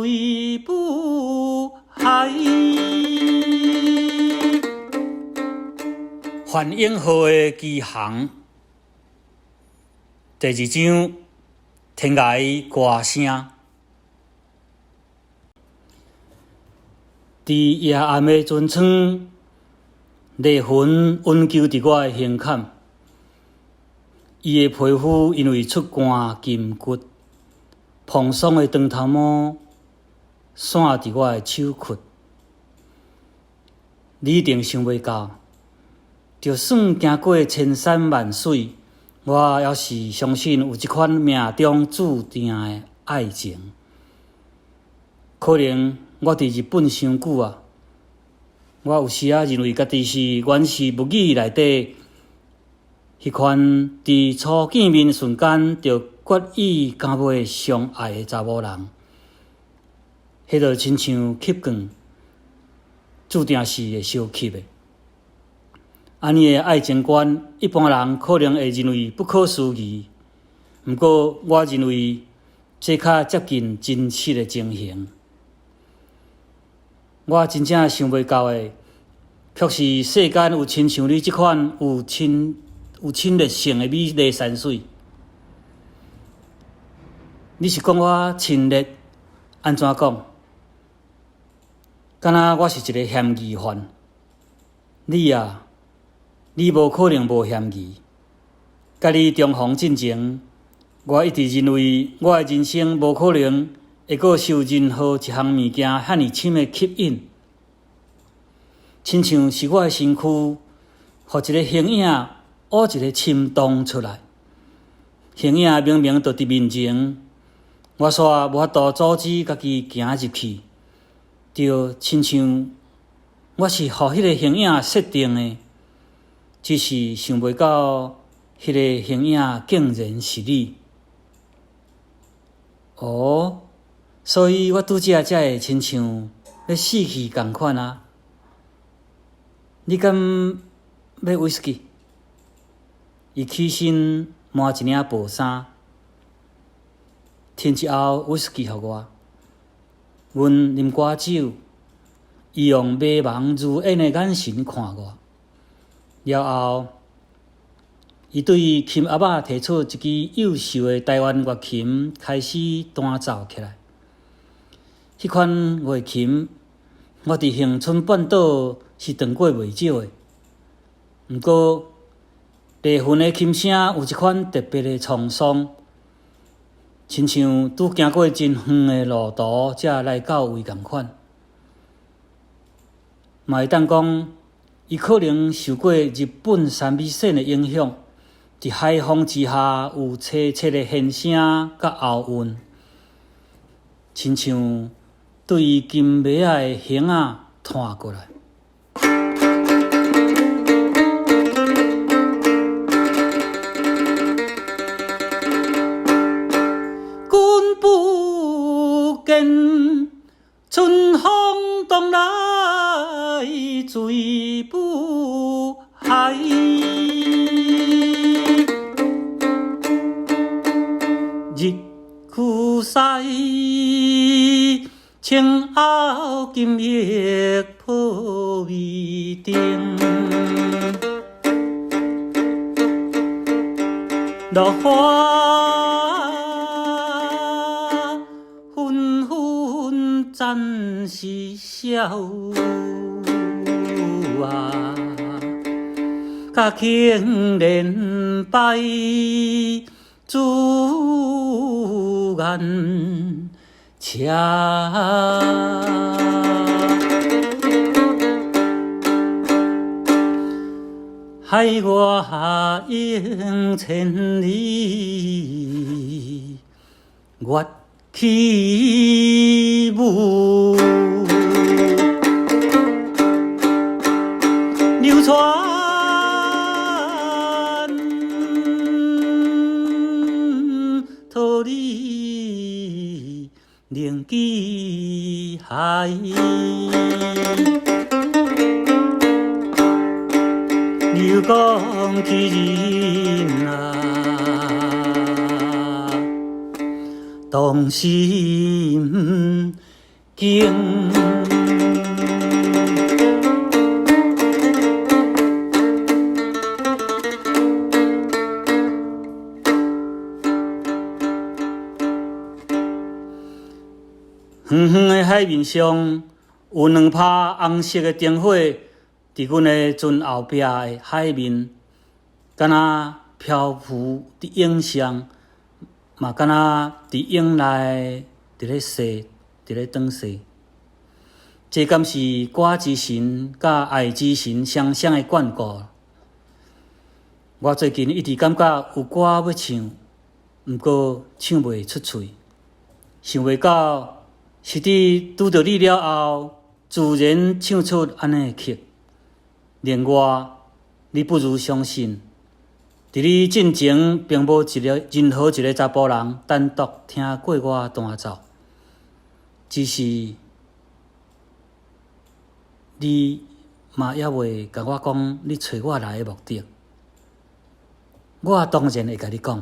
水不海。梵音号的機航，第二章天涯歌聲。佇夜暗的船艙，麗雲溫搝佇我的胸坎。伊的皮膚因為出汗筋骨，蓬鬆的長頭毛散佇我的手骨。你一定想袂到，就算行過千山萬水，我猶是相信有這款命中注定的愛情。可能我佇日本傷久啊，我有時仔認為家己是源氏物語內底彼款佇初見面瞬間就決意敢欲相愛的查某人，彼就親像吸管，注定是會相吸的。按呢的愛情觀，一般人可能會認為不可思議，毋過我認為這較接近真實的情形。我真正想袂到的，卻是世間有親像你這款有侵略性的美麗山水。你是講我侵略？按怎講？敢若我是一個嫌疑犯？你啊，你無可能無嫌疑。佮你重逢進前，我一直認為我的人生無可能會閣受任何一項物件遐爾深的吸引，親像是我的身軀，予一個形影挖一個深洞出來。形影明明就佇面前，我煞無法度阻止家己行入去，就親像我是予彼個形影設定的，只是想袂到彼個形影竟然是你。哦，所以我拄才才會親像欲死去仝款啊！你敢欲威士忌？伊起身換一領薄衫，添一甌威士忌予我。阮啉寡酒，伊用迷茫如煙的眼神看我。了後，伊對琴盒仔提出一支幼秀的臺灣月琴，開始彈奏起來。彼款月琴，我佇恆春半島是撞過袂少的。毋過，麗雲的琴聲有一款特別的滄桑，親像拄行過真遠的路途，才來到位仝款。嘛會當講，伊可能受過日本三味線的影響，佇海風之下有凄凄的弦聲佮喉韻，親像對伊金襪仔的形仔彈過來。君不見，春風東來水不海。日晡西，青藕金玉破未定。落花紛紛展是笑啊，甲青蓮拜珠眼車。海外湧千里，月起舞。流傳桃李寧記海。又講起人啊，動心。景。遠遠的海面上，有兩拍紅色的燈火，佇阮的船後壁的海面，敢若漂浮佇影上，嘛敢若佇影內佇咧踅，佇咧轉踅。這敢是歌之神佮愛之神雙雙的眷顧？我最近一直感覺有歌欲唱，毋過唱袂出喙，想袂到。是佇拄著你了後，自然唱出按呢的曲。另外，你不如相信，佇你進前並無一个任何一个查埔人單獨聽過我彈奏，只是你嘛猶未共我講你揣我來的目的。我當然會共你講。